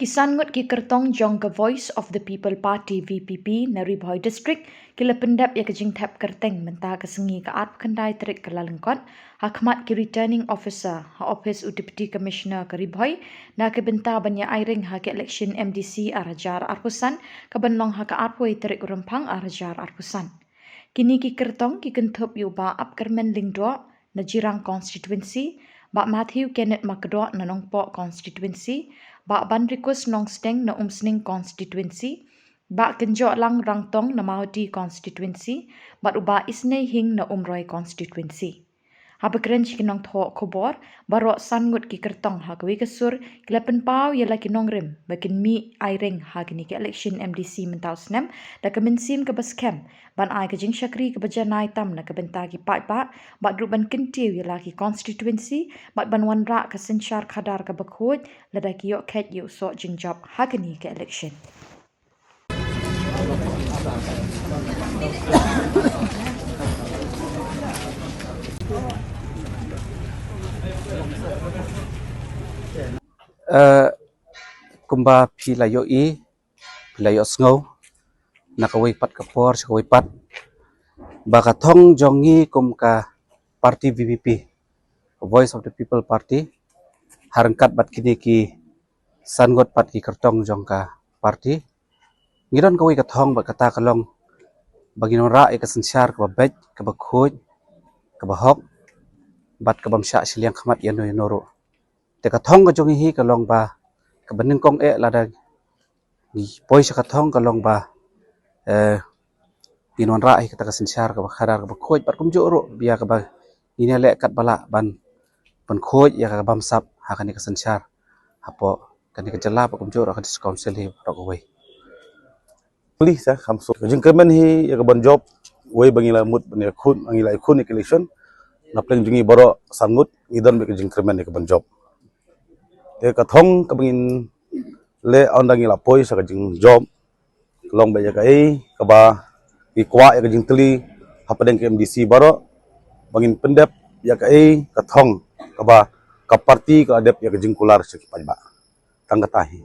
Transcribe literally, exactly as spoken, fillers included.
Ki san ngut ki kyrtong jong ka Voice of the People Party, V P P, na Ri Bhoi District ki la pyndep ïa ka jingthep kyrteng mynta ka sngi, ka arphew khyndai tarik Kyllalyngkot, ha khmat ki Returning Officer ha ophis u Deputy Commissioner ka Ri Bhoi, na ka bynta ban ïa ai ring ha ka election M D C ar hajar arphew san, ka ban long ha ka arphew tarik Rymphang ar hajar arphew san. Kine ki kyrtong ki kynthup ïa u Bah Apkyrmen Lyngdoh na Jirang Constituency, Bah Matthew Kenneth Makdoh na Nongpoh Constituency, Bah Banrikus Nongsteng na Umsning Constituency, Bah Kynjohlang Rangtong na Mawhati Constituency, bad u Bah Isnei Hing na Umroi Constituency. Haba kren sha ki nongthoh khubor, baroh san ngut ki kyrtong ha kawei ka sur ki la pynpaw ïa la ki nongrim ba kin mih ai ring ha kine ki election M D C mynta u snem da ka mynsiem kaba skhem ban ai ka jingshakri kaba janai tam na ka bynta ki paidbah, bad ruh ban kyntiew ïa la ki constituency, bad ban wanrah ka synshar khadar kaba khuid lada ki ïoh kheit ïa u soh jingjop ha kane ka election. Eh, kumba phi la ïohi, phi la ïohsngew na kawei pat ka por sha kawei pat, ba ka thong jong ngi kum ka party V P P, Voice of the People Party, ha ryngkat bad kine ki san ngut pat ki kyrtong jong ka party, ngi don kawei ka thong, bad kata ka long ba ngin wanrah ïa ka synshar kaba beit, kaba khuid, kaba hok, bad kabym shah shiliang khmat ïano ïano ruh. Te ka thong ka jong ngi hi ka long ba, kaba nyngkong eh lada ngi poi sha ka thong ka long ba, eh, ngin wanrah hi kata ka synshar kaba khadar, kaba khuid, bad kumjuh ruh ba ïa kaba ngin ïaleh katba lah ban, ban khuid ïa ka bamsap ha kane ka synshar hapoh kane ka jylla, bad kumjuh ruh ka District Council hi baroh kawei. Please, eh, kam so. Ka jingkyrmen hi ïa ka ban jop, wei ba ngi la mut ban ïakhun, ngi la ïakhun ïa ka election. Na pdeng jong ngi baroh san ngut ngi don bad ka jingkyrmen ïa ka ban jop. Te ka thong kaba ngin leh ynda ngi la poi sha ka jingjop, ka long ba ïa kaei kaba ngi kwah ïa ka jingtylli hapdeng ka M D C baroh, ba ngin pyndep ïa kaei ka thong kaba ka party ka la dep ïa ka jingkular sha ki paidbah. Tang kata hi.